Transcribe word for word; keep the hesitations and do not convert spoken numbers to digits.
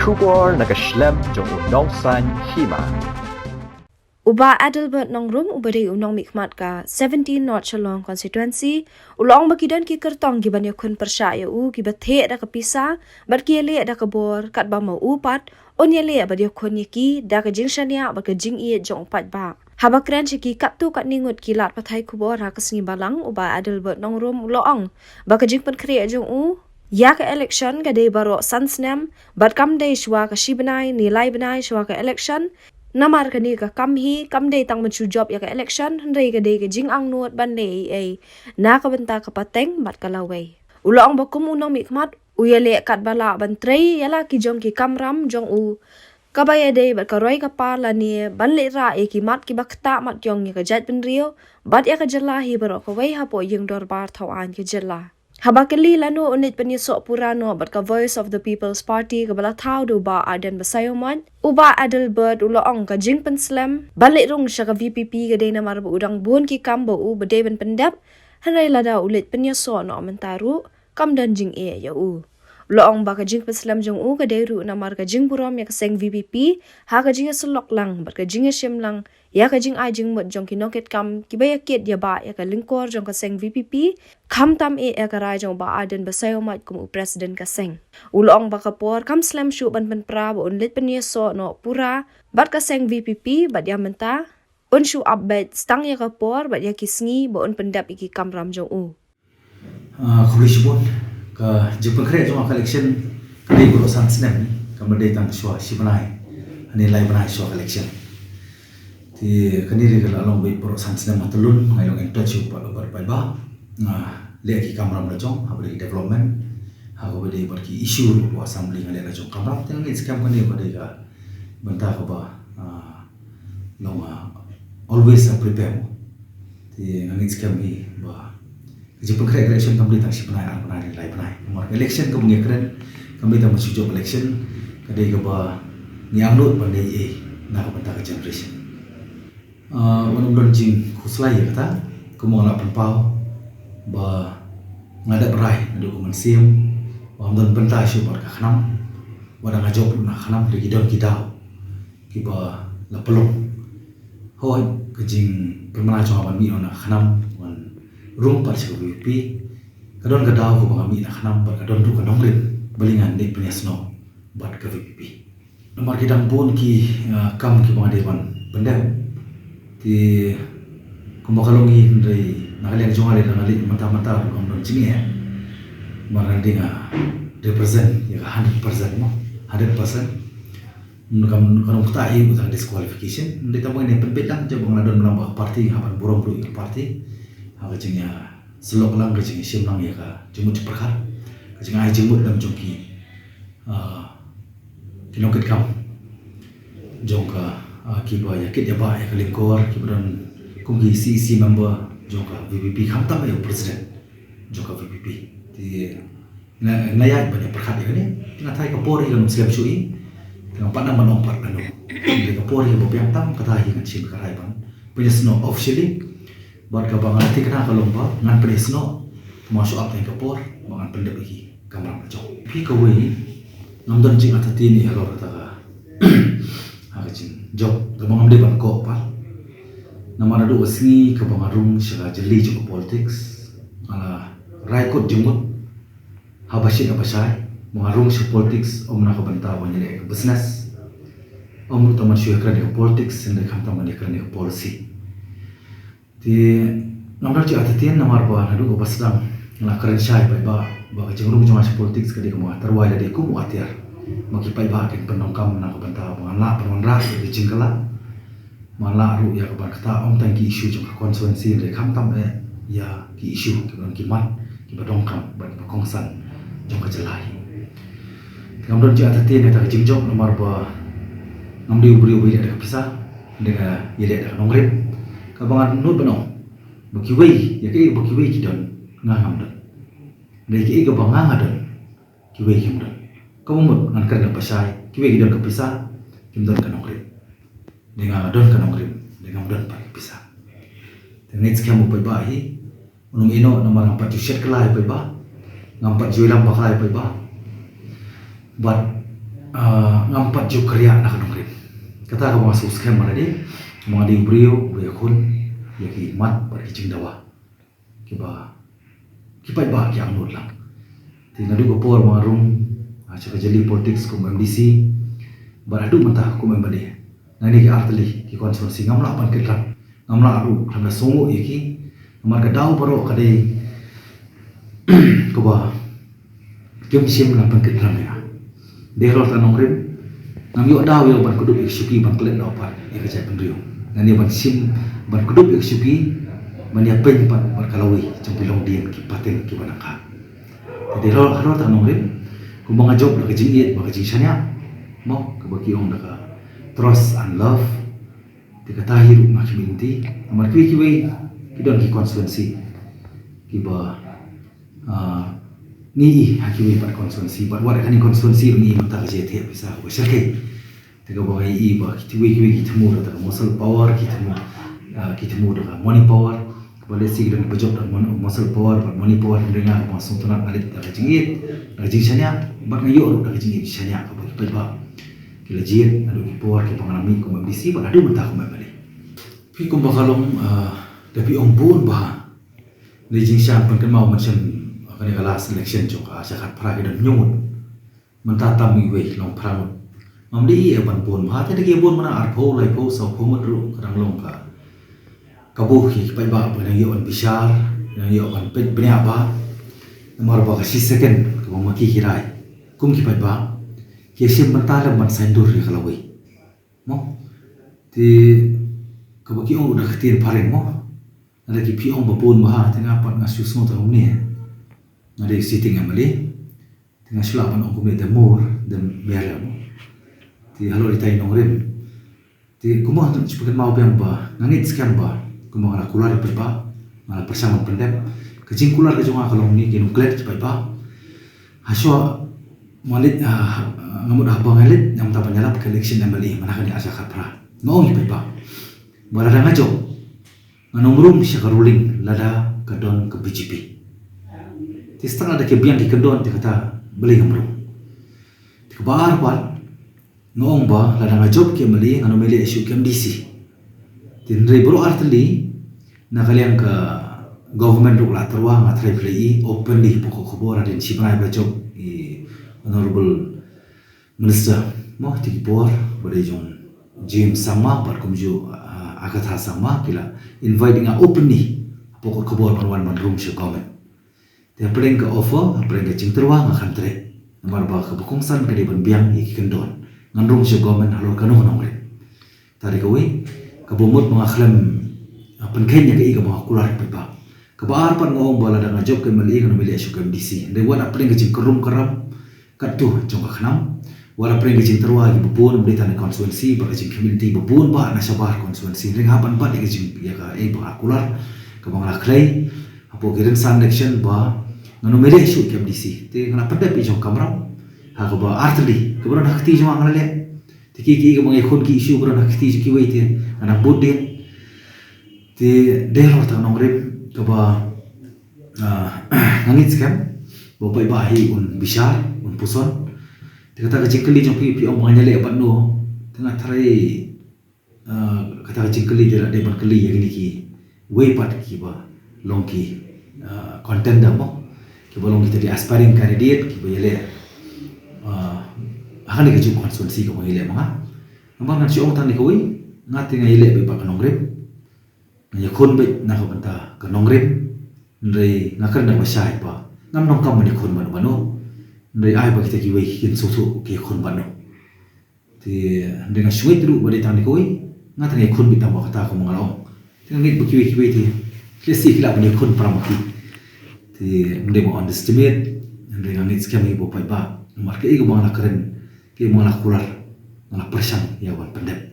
Khubor na ka shlem jong u nongsan hima. U Bah Adelbert Nongrum, uba dei u nongmihkhmat ka seventeen North Shillong Constituency, u la ong ba ki don ki kyrtong kiban ïakhun pyrshah ïa u, kiba thiah da ka pisa bad ki ïaleh da ka bor, katba ma u pat un ïaleh bad ïakhun ïa ki da ka jingshaniah bad ka jingïeit jong u paidbah. Haba kren sha ki katto katne ngut ki lad pathai khubor ha ka sngi Balang, u Bah Adelbert Nongrum u la ong ba ka jingpynkhreh jong u ïa ka election ka dei baroh san snem bad kam dei shuwa ka shi bnai ne lai bnai shuwa ka election. Namar kane ka kam hi kam dei tang ban shu jop ïa ka election, hynrei ka dei ka jingangnud ban leh ei ei na ka bynta ka pateng bad ka lawei. U la ong ba kum u nongmihkhmat u ïaleh katba lah ban trei ïa la ki jong ki kamram jong u, kaba ïadei bad ka roi ka par lane ban leh rah ïa ki mat kiba ktah mat ïong ïa ka jaitbynriew bad ïa ka jylla hi baroh kawei hapoh ïing dorbar thaw aiñ ka jylla. Haba kylli lano un leit pynïasoh pura noh bad ka Voice of the People's Party kaba la thaw da u Bah Ardent Basaiawmoit, u Bah Adelbert u la ong ka jingpynslem ban leit rung sha ka V P P ka dei namar ba u dang bun ki kam ba u ba dei ban pyndep, hynrei lada u leit pynïasoh noh mynta ruh kam don jingeh ïa u. U la ong ba ka jingpynslem jong u ka dei ruh namar ka jingburom ïa ka seng V P P ha ka jingïasyllok lang bad ka jingïashim lang ïa ka jingai jingmut jong ki nongkitkam kiba ïakit ïabah ïa ka lyngkor jong ka seng V P P, khamtam eh ïa ka rai jong u Bah Ardent Basaiawmoit kum u president ka seng. U la ong ba ka por kam slem shuh ban pynpra ba un leit pynïasoh noh pura bad ka seng V P P bad ïa mynta un shu ap beit tang ïa ka por bad ïa ki sngi ba un pyndep ïa ki kamram jong u. Ah, khublei shibun. Ka jingpynkhreh jong ka election ka dei baroh san snem, kam dei tang shuwa shi bnai ne lai bnai shuwa ka election. Te kane ruh ka la long beit baroh san snem ha tlun, nga long in touch bad u paidbah. Nga leh ki kamram la jong, haba dei development, haba dei bad ki issue ruh ka assembly nga leh la jong kamram. Te nga ngeit skhem kane ka dei ka bynta kaba, ah, long, ah, always, ah, prepare. Te nga ngeit skhem hi ba ka jingpynkhreh ka election kam dei tang shi bnai, ar bnai, lai bnai. Namar ka election kaba ngi kren kam dei tang ban shu jop election, ka dei kaba ngi angnud ban leh ei ei na ka bynta ka generation. Ah, wat nym don jingkhuslai ïa kata, kumba nga la pynpaw ba nga dep rai naduh ka mynsiem ba ngam don bynta shuh bad ka khnam, wat la nga jop ruh na ka khnam, hynrei ki don ki daw kiba la pynlong. Hooid, ka jingpynbna jong nga ban mih na ka khnam ban rung pat sha ka V P P ka don ka daw kaba nga mih na ka khnam bad ka don ruh ka nongrim balei ngan leit pynïasnoh bad ka V P P. Namar ki dang bun ki, ah, kam kiba nga dei ban pyndep. Te kumba ka long hi, hynrei na ka liang jong nga lei, nga leit mynta mynta ruh kam don jingeh. Namar nga dei nga represent ïa ka hundred percent mo, hundred percent. Kam, kam ktah ei ei tang disqualification. Hynrei tang ba ngi pynbeit lang, jong ba nga la don lang bad ka party, nga hap ban burom ruh ïa ka party ha ka jingïasyllok lang, ka jingïashim lang ïa ka jingmut jingpyrkhat, ka jingai jingmut lang jong ki, ah, ki nongkitkam jong ka, ah, kiba ïakit ïabah ïa ka lyngkor, kiba don kum ki C E C member jong ka V P P, khamtam ïa u president jong ka V P P. Te nga, nga ïaid ban ïapyrkhat ïa kane. Te nga tharai ka por hi kan ym slem shuh hi. Te nga pat nang ban ong pat lano. Te ka por hi ba biang tam, kata hi ngan shim ka rai ban pynïasnoh officially. Bad kaba nga la thikna ka long ba ngan pynïasnoh, kumba shu ap tang ka por ba ngan pyndep ïa ki kamram la jong. Phi kawei, ngam don jingartatien halor kata ka, ha ka jingjop, kaba ngam dei ban koh pat. Namar naduh ka sngi kaba nga rung sha ka jylli jong ka politics, nga la rai kut jingmut haba shit haba shai ba nga rung sha politics ym na ka bynta ban ïaleh ka business, ym ruh tang ban shu ïakren ïa ka politics, hynrei khamtam ban ïakren ïa ka policy. Te ngam don jingartatien namar ba naduh kaba sdang nga la kren shai paidbah ba ka jingrung jong nga sha politics ka dei kaba nga tyrwa ïalade kum u atiar ba ki paidbah kin pyndonkam na ka bynta ba ngan lah pynwanrah ïa ka jingkylla. Ba ngan lah ruh ïa kaban ktah ym tang ki issue jong ka constituency hynrei khamtam eh ïa ki issue kiba don ki mat kiba donkam bad kiba kongsan jong ka jylla hi. Te ngam don jingartatien ïa kata ka jingjop namar ba ngam dei u briew uba ïaleh da ka pisa, hynrei nga ïaleh da ka nongrim. Kaba nga nud ban ong ba kiwei, ïa kaei ba kiwei ki don, nga ngam don. Hynrei kaei kaba nga nga don, kiwei kim don. Kaba mut ngan kren kaba shai, kiwei ki don ka pisa, kim don ka nongrim. Hynrei nga nga don ka nongrim, hynrei ngam don pat ka pisa. Te nga ngeit skhem u paidbah hi un ym ïehnoh namar ngam pat ju shet kylla ïa u paidbah, ngam pat ju ïalam bakla ïa u paidbah. Bad Ah, ngam pat ju kyrïa na ka nongrim. Kata kaba nga sngewskhem ma lade, ma nga dei u briew uba ïakhun ïa ki mat bad ki jingdawa kiba, ki paidbah ki angnud lang. Te naduh ka por ba nga rung, ah, sha ka jali politics kum MDC bad haduh mynta kum MLA, na kine ki artylli ki constituency ngam lah ban kit rang, ngam lah ruh khlem da sngewnguh ïa ki. Namar ka daw baroh ka dei kaba kim shym la pynkit rang ïa nga. Dei halor ta nongrim, ngam ïoh daw ïa ban kdup ïa ka shuki ban klet la u pat ïa ka jaitbynriew. Ngan ïa ban shim ban kdup ïa ka shuki ban ïa pynpat bad ka lawei jong ki longdien, ki pateng kiba nang kha. Te dei halor, halor ta nongrim, kumba nga jop da ka jingïeit bad ka jingshaniah, mo, kaba ki ong da ka trust and love. Te kata hi ruh nga khmih lynti namar kiwei kiwei ki don ki constituency kiba, ah, ngi i ha kiwei pat constituency, bad wat kane constituency ngi i mynta ka jingïateh pisa kaba shyrkhei. Te kaba ngi i ba kiwei kiwei ki thmu da ka muscle power, ki thmu, ah, ki thmu da ka money power. Kaba lehse ki don ba jop da mon-, muscle power bad money power, hynrei nga kaba sngewtynnat nga leit da ka jingïeit, da ka jingshaniah, bad nga ïoh ruh da ka jingïeit jingshaniah kaba ki paidbah ki la jied naduh ki por kiba nga la mih kum MDC bad haduh mynta kum MLA. Phi kumba ka long, ah, da phi ong bun bha. Hynrei jingshisha pynkynmaw mynshem, ah, kane ka last election jong ka arhajar khatphra ki don hynñiew ngut. Mynta tam iwei long phra ngut. Ngam dei ïa ban bun bha, te da ki bun mynta arphew, laiphew, sawphew ngut ruh ka dang long ka, ka buh ïa ki paidbah ba ki dang ïoh ban bishar, ki dang ïoh ban peit bniah bha. Namar ba ka shi second kaba ma ki ki rai kum ki paidbah, ki shim bynta lem ban saiñdur ïa ka lawei. Mo. Te kaba ki ong ruh da ka ktien phareng mo. Lada ki phi ong ba bun bha, te nga pat nga shu sngew tang kumne. Nga dei sitting MLA. Te nga shu lah ban ong kumne, te mur, te mer mo. Te halor ita i nongrim, te kumba nga shu pynkynmaw biang ba nga ngeit skhem ba kumba nga la kular ïa u paidbah, nga la pyrshang ban pyndep. Ka jingkular ka jong nga ka long ne, ki nongklet ki paidbah. Hashwa nga leit, ah, nga mut haba nga leit, nga mynta ban ïalap ka election MLA mynta kane arhajar khatphra, nga ong ïa u paidbah ba lada nga jop, ngan ym rung sha ka ruling lada ka don ka BJP. Te start lada ki biang ki kyndon, te kata balei ngam rung. Te kaba ar pat, nga ong ba lada nga jop ka MLA ngan ym ïaleh shuh ka MDC. Te hynrei baroh artylli na ka liang ka government ruh la tyrwa, nga tharai phi la i openly hapoh ka khubor hadien shi bnai ba la jop i Honorable Minister mo, te ki por ba dei jong James Sangma bad kumjuh, ah, Agatha Sangma, ki la invite nga openly hapoh ka khubor ban wan ban rung sha government. Te hapdeng ka offer, hapdeng ka jingtyrwa, nga khlem treh. Namar ba kaba kongsan ka dei ban biang ïa ki kyndon, ngan rung sha government halor kano kano ka nongrim. Te dei kawei, kaba mut ba nga khlem, ah, pynkheiñ ïa kaei kaba nga kular ïa u paidbah. Kaba ar pat nga ong ba lada nga jop ka MLA ngan ym ïaleh shuh ka MDC. Hynrei wat hapdeng ka jingkyrrum kyrram katto jong ka khnam, wat hapdeng ka jingtyrwa kiba bun, ym dei tang na constituency bad ka jingkhmih lynti ba bun bha na shabar constituency. Hynrei nga hap ban bat ïa ka jing, ïa kaei ba nga kular, kaba nga la khlei hapoh ki rynsan election ba ngan ym ïaleh shuh ka MDC. Te nga la pyndep ïa i jong u kamram ha kaba artylli, kaba don ha ka kti jong nga nga la leh. Te ki, ki, kaba nga ïakhun ki issue ba don ha ka kti jong kiwei, te nga dang bud dien. Te dei halor ta ka nongrim kaba, ah, nga ngeit skhem ba u paidbah hi un bishar, un puson. Te kata ka jingkylli jong phi, phi ong ba ngan ïaleh bad no, te nga tharai, ah, kata ka jingkylli te la dei ban kylli ïa kine kiwei pat kiba long ki, ah, contender mo, kiba long kita ki aspiring candidate kiba ïaleh, ah, ha kane kajuh ka constituency kaba nga ïaleh ma nga. Namar ngan shu ong tang ne kawei, nga te nga ïaleh beit bad ka nongrim. Nga ïakhun beit na ka bynta ka nongrim. Hynrei nga kren da kaba shai ba ngam donkam ban ïakhun bad uno uno. Hynrei ai ba kita kiwei kin sngewthuh ki ïakhun bad no. Te hynrei nga shu ngeit ruh ba dei tang ne kawei, nga te nga ïakhun beit tang ba kata, kumba nga la ong. Te nga ngeit ba kiwei kiwei te lehse ki lah ban ïakhun para ma ki. Te ym dei ba underestimate, hynrei nga ngeit skhem ïa u paidbah. Namar kaei kaba nga la kren, kaei kaba nga la kular, nga la pyrshang ïa ban pyndep.